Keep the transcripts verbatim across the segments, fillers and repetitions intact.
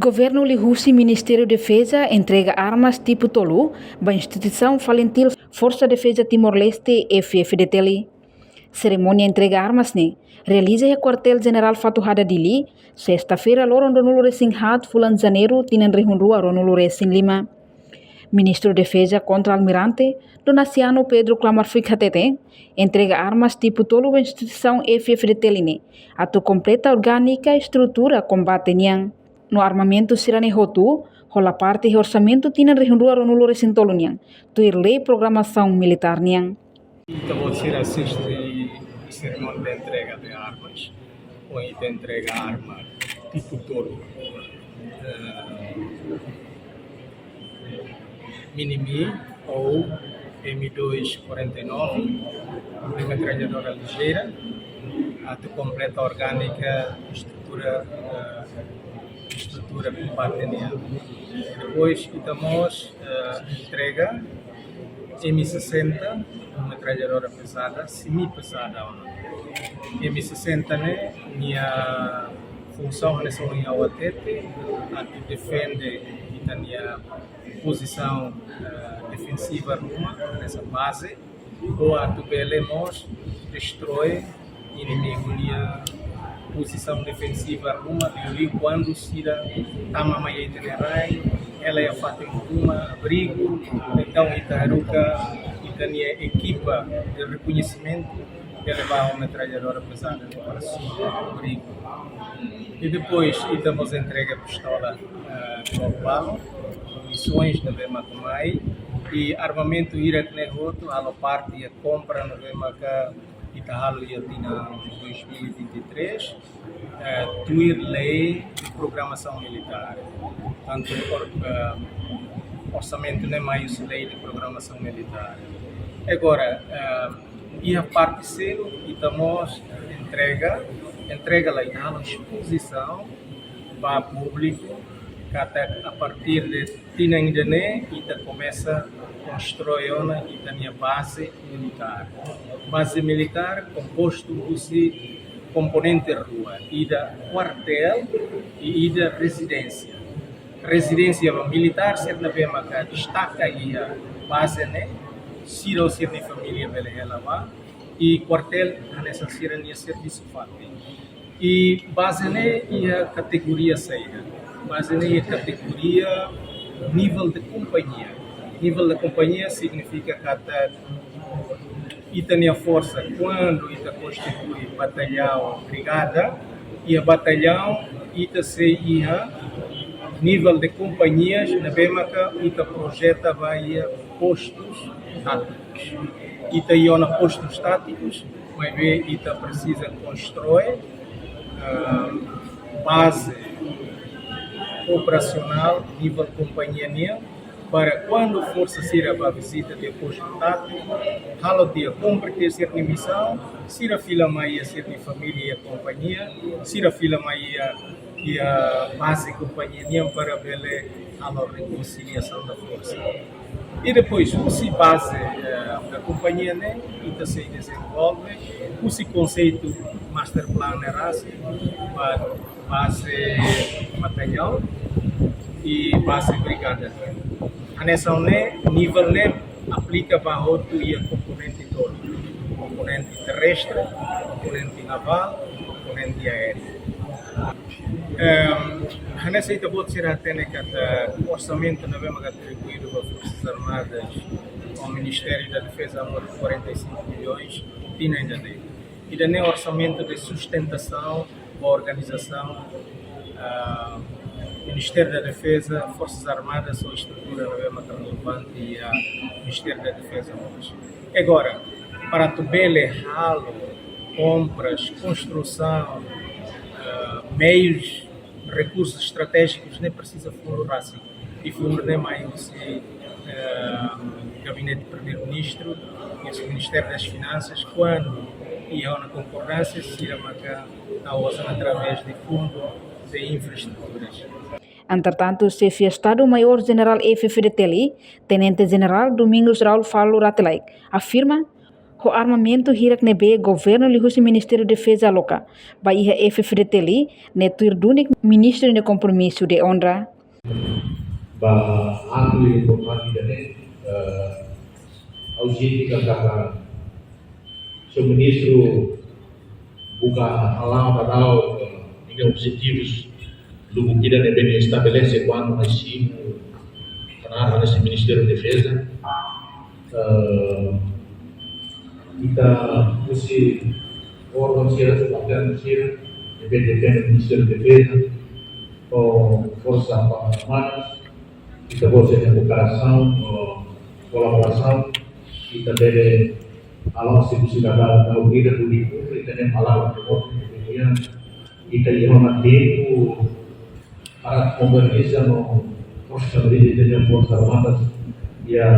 Governu liuhusi Ministériu Defeza entrega armas tipu tolu ba instituisaun FALINTIL Forsa Defeza Timor-Leste, F-FDTL. Serimónia entrega armas ne'e realiza iha Kuartél Jenerál Fatuhada, Dili, sesta-feira, loron ruanulu-resin-haat fulan Janeiru, tinan rihun rua ruanulu-resin-lima. Ministru Defeza Kontra-Almirante Donaciano Pedro Klamar Fuik hateten, entrega armas tipu tolu ba instituisaun F-FDTL ne'e atu kompleta orgánika estrutura kombate nian. No armamentu sira-ne'e hotu hola parte iha orsamentu tinan rihun rua ruanulu-resin-tolu nian, tuir lei programasaun militár nian. Ita-boot sira asiste serimónia de entrega de armas, ohin ita entrega arma tipu tolu. Eh, Minimi ou M dois quarenta e nove, metralhadora ligeira, atu kompleta orgánika estrutura, eh, estrutura kombate nian. Depois, ita mós, eh, entrega M sessenta, metralhadora pesada, semi-pesada ona. M sessenta ne'e, nia funsaun hanesan ohin ha'u hatete, atu defende ita-nia pozisaun, eh, defensiva ruma, hanesan baze, ou atu bele mós destroi inimigu nia pozisaun defensiva ruma, liuliu kuandu sira tama mai iha ita-nia rai, hela iha fatin ruma, abrigu, entaun ita haruka ita-nia ekipa de rekoñesimentu, bele ba ho metralhadora pesada para sira abrigu. I depois, ita mós entrega pistola, eh, global, munisoens ne'ebé mak mai, i armamentu hirak ne'e hotu, halo parte iha kompra ne'ebé maka ita halo iha tinan dois mil e vinte e três, eh, tuir lei de programasaun militár. Tantu or-, eh, orsamentu ne'e mai husi lei de programasaun militár. Agora, eh, iha parte seluk, ita mós entrega, entrega lae, ita halo espozisaun ba públiku, katak a partir de tinan ida-ne'e, ita komesa konstrui ona ita-nia baze militár. Baze militár kompostu husi komponente rua, ida kuartél i ida rezidénsia. Rezidénsia ba militár sira ne'ebé maka destaka iha baze ne'e, sira ho sira-nia família bele hela ba, i kuartél hanesan sira-nia servisu fatin. I baze ne'e iha kategoria saida? Baze ne'e iha kategoria nivel de kompañia. Nivel de kompañia signifika katak ita-nia forsa, kuandu ita konstitui batallaun, brigada, iha batallaun ita sei iha nivel de kompañias ne'ebé maka ita projeta ba iha postus tátikus. Ita iha ona postus tátikus, maibé ita presiza konstrui, ah, baze operasionál nivel kompañia nian, para kuandu forsa sira ba vizita tiha postu tátiku, halo tiha, kumpre tiha sira-nia misaun, sira fila mai iha sira-nia família iha kompañia, sira fila mai iha, iha baze kompañia nian para bele halo rekonsiliasaun da forsa. I depois, husi baze, eh, da kompañia ne'e, ita sei dezenvolve husi konseitu master plan ne'e rasik, ba baze batallaun i baze brigada. Hanesan ne'e, nivel ne'e aplika ba hotu iha komponente tolu. Komponente terrestre, komponente navál, komponente aéreu. Ehm, hanesan ita-boot sira hatene katak orsamentu ne'ebé maka atribuídu ba Forsas Armadas ho Ministériu da Defeza, amor de quarenta e cinco milhões, tinan ida-ne'e. Ida-ne'e orsamentu de sustentasaun ba organizasaun, ah, Ministériu da Defeza, Forsas Armadas ou estrutura ne'ebé maka relevante iha Ministériu da Defeza mós. Agora, para atu bele halo kompras, konstrusaun, ah, meius, rekursus estratéjikus, ne'e presiza fundu rasik. I fundu ne'e mai husi, eh, Gabinete Primeiru-Ministru, husi Ministériu das Finansas, kuandu iha ona konkordánsia, sira maka tau osan através de fundu de infraestruturas. Entretantu, Xefe Estadu-Maiór Jenerál F-FDTL, Tenente Jenerál Domingos Raul Falo Rate Laek, afirma ho armamentu hirak ne'ebé governu liuhusi Ministériu Defeza aloka ba iha F-FDTL ne'e tuir duni ministru nia kompromisu de onra. Ba atu importante ida-ne'e, eh, ha'u sente katak señór ministru buka hala'o ba dau, eh, nia objetivus lubuk ida ne'ebé nia estabelese kuandu mai simu knaar hanesan Ministériu Defeza. Eh, ita husi órgaun sira, subalternu sira, ne'ebé depende Ministériu Defeza, ho Forsas Armadas, ita-boot sira-nia kooperasaun, ho kolaborasaun, ita bele hala'o servisu daudaun, dau ida duni, ita-nia hala'o, ita-nia, ita iha ona tempu para konversa ho Forsas Armadas, ita-nia Forsas Armadas, iha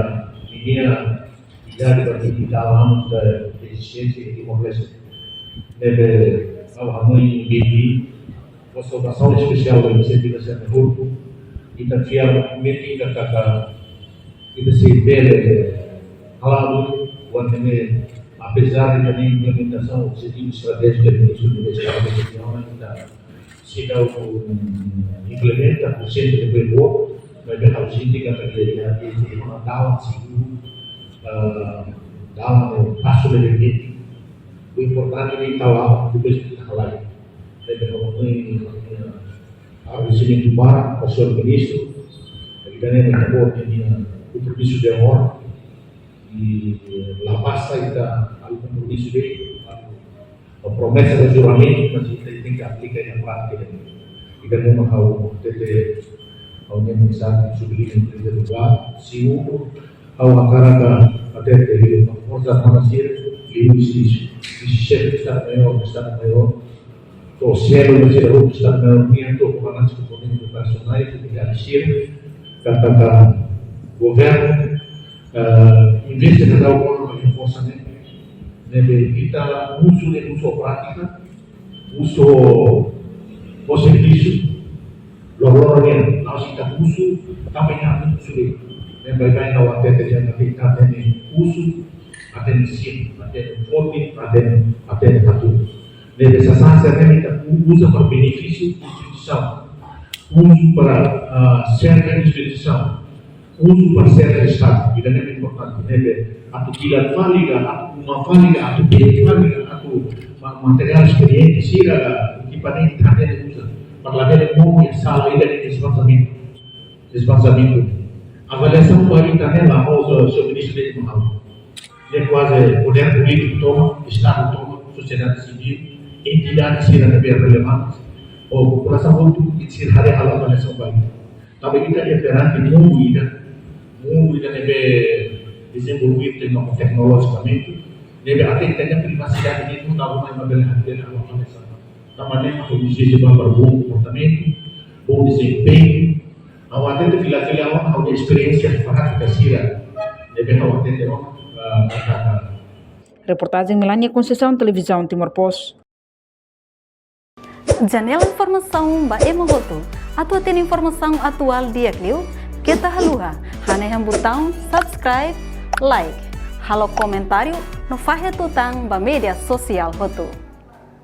ninia idade ba ita la'o da ezisténsia de Timor-Leste. Ne'ebé ha'u hanoin beti, observasaun espesiál ba inisiativa sira-ne'e hotu, ita fiar metin katak ita sei bele hala'o, kuandu ne'e, apezar de ita-nia implementasaun objetivu estratéjiku de Ministériu Defeza, ita seidauk implementa ho sente de bem boa, mas bem ausente que a categoria de uma dala seguro, ah, dala de passo de repente. O importante é estar lá, depois fica lá. Deve ter uma, agradecimento para o senhor ministru, ele também tem o compromisso de honra, e la basta ita halo kompromisu de'it, promesa de juramentu, mas ita tenke aplika iha prátika. Ida-ne'e mak ha'u hatete, ha'u-nia mensajen subliña iha ida-ne'e. Segundu, ha'u hakarak hatete, Forsas Armadas sira, liuhusi xefe Estadu Maiór, Estadu Maiór, to'o selu na sira hotu Estadu Maiór nian, to'o komandante komponente operasionál, unidade sira, katak governu, eh, investe na dau kona ba forsa ne'e, ne'ebé ita husu ne'e husu prátika, husu ho servisu, loroloron nian, la'ós ita husu, tanba ita husu de'it. Ne'e baibain ha'u hatete dehan katak ita tenke husu, ita tenke simu, ita tenke forte, ita tenke, ita tenke atu. Ne'ebé sasán sira-ne'e ita uza para benefísiu instituisaun. Uza para, ah, serve instituisaun. Uza para serve Estadu. Ida-ne'e importante. Ne'ebé atu kilat fali ka, atu uma fali ka, atu bee fali ka, atu ma-, materiál espediente sira ka, ekipamentu ita tenke uza. Para labele moris sala ida de desmansamentu. Desmansamentu. Avaliasaun ba ita-nia la'ós, señór ministru, de mal. Ne'e kuaze podér polítiku tomak, Estadu tomak, sosiedade sivíl, entidade sira ne'ebé relevante, ou populasaun hotu, sira haree halo avaliasaun ba ita. Tanba ita iha perante mundu ida, mundu ida ne'ebé dezenvolvidu tekno-, teknolojikamente, ne'ebé até ita-nia privasidade ne'e ita la bele, la bele halo avaliasaun. Tanba ne'e mak ha'u dezeja ba para bom komportamentu, bom dezempeñu. Ha'u hatete fila-fila ona ha'u-nia esperiénsia fanátika sira. Ne'ebé ha'u hatete ona, ah, ah, ah. Reportajen Melania Conceição, Televizaun Timor Post. Janela informasaun ba ema hotu. Atu hatene informasaun atuál di'ak liu, keta haluha hanehan butaun subscribe, like, halo komentáriu, no fahe tutan ba média sosiál hotu.